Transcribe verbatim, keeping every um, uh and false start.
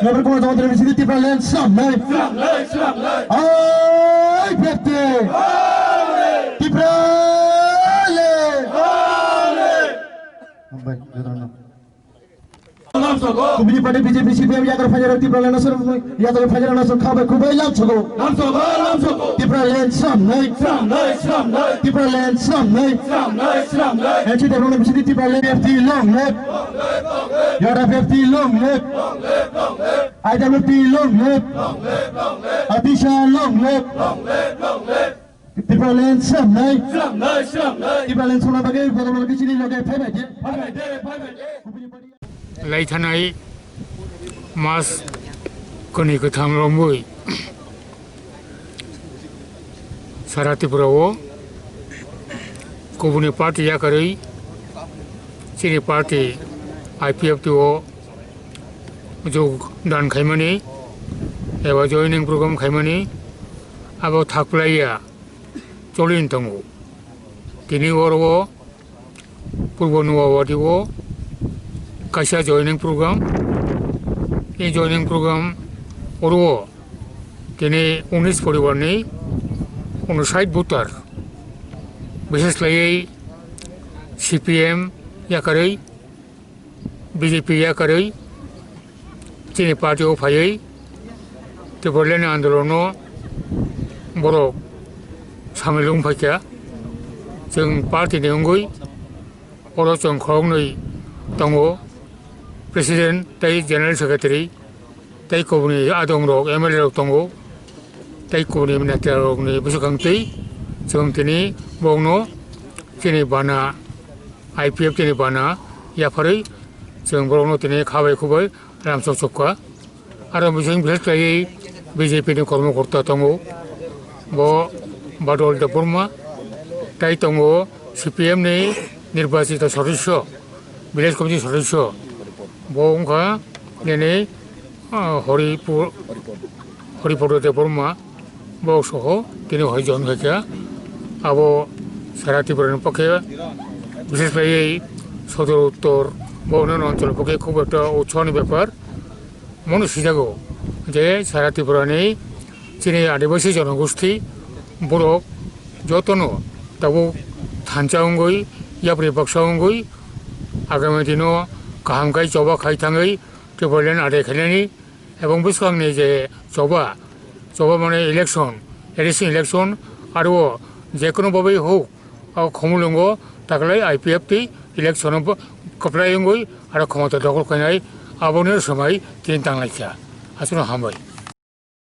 Nobel Kumar Chowdhury ni sidi Tipraland swnamnai. Swnamnai, swnamnai. Ai, bhakti. Hare. Tipraland. Hare. Hambai, jotono. Lamsogo. Kubuni party B J P, C P M, yakar phaijak Tipraland no swnamnai, yakar phaijak no swnam khabai kubai lamsogo. Lamsogo, lamsogo. Tipraland swnamnai. Swnamnai, swnamnai. Tipraland swnamnai. Swnamnai, swnamnai. N C Tipraland ni sidi Tipraland fifty long live. Yara fifty long live. I W T long live. Atisha long live. Tipraland swnamnai. Tipraland swnamnai bagwi bodomo kichini loge phaibai de. Phaibai de, phaibai de. Laithanai mas kwnwi kwtham romwi. Sara Tripura o kubuni party yakarwi chini party I P F T o jog dan khaimani eba joining program khaimani abo thaklaiya cholin tongo. Tini oro o Purbo Nuawadi o kaisa joining program. E joining program oro o tini unis poribar ni unosait voter, bises khlaiwi C P M yakarwi, B J P yakarwi, chini party o phaiwi Tipraland ni andolon no borok samil wng phaikha. Chwng party ni wngwi oro chwng khoroknwi tongo, President tei General Secretary tei kubuni adong rok M L A rok tongo, tei kubuni neta rok ni bwswkang twi chwng tini borok no chini bana I P F T ni bana yapharwi chwng borok no tini khabai khubai ram chok chok kha. Aro bising bises khlaiwi B J P ni kormo korta tongo, bo Badol Debbarma, tei tongo C P M ni nirbachito sodosyo, village committee sodosyo, bo wngkha nini, ah, Horipu-, Horipodo Debbarma. Bo soho tini hoi jon khaikha. Abo sara Tripura ni pokhe, bises khlaiwi sodor uttor bo onno onchol pokhe khub ekta utsaho ni bepar. Mono sijago je sara Tripura ni chini adibasi jonogosti borok jotono tabuk thansa wngwi, yapri baksa wngwi, agami dino kaham khai choba khai thangwi Tipraland adai khainani. Ebong bwskangni je choba, choba mane election, A D C election, aro je kono babai hok, o khomulwngo taklai I P F T election o kwplai wngwi aro khomota dokhol khainai, aboni swmai tin tanglaikha. Aswkno hambai.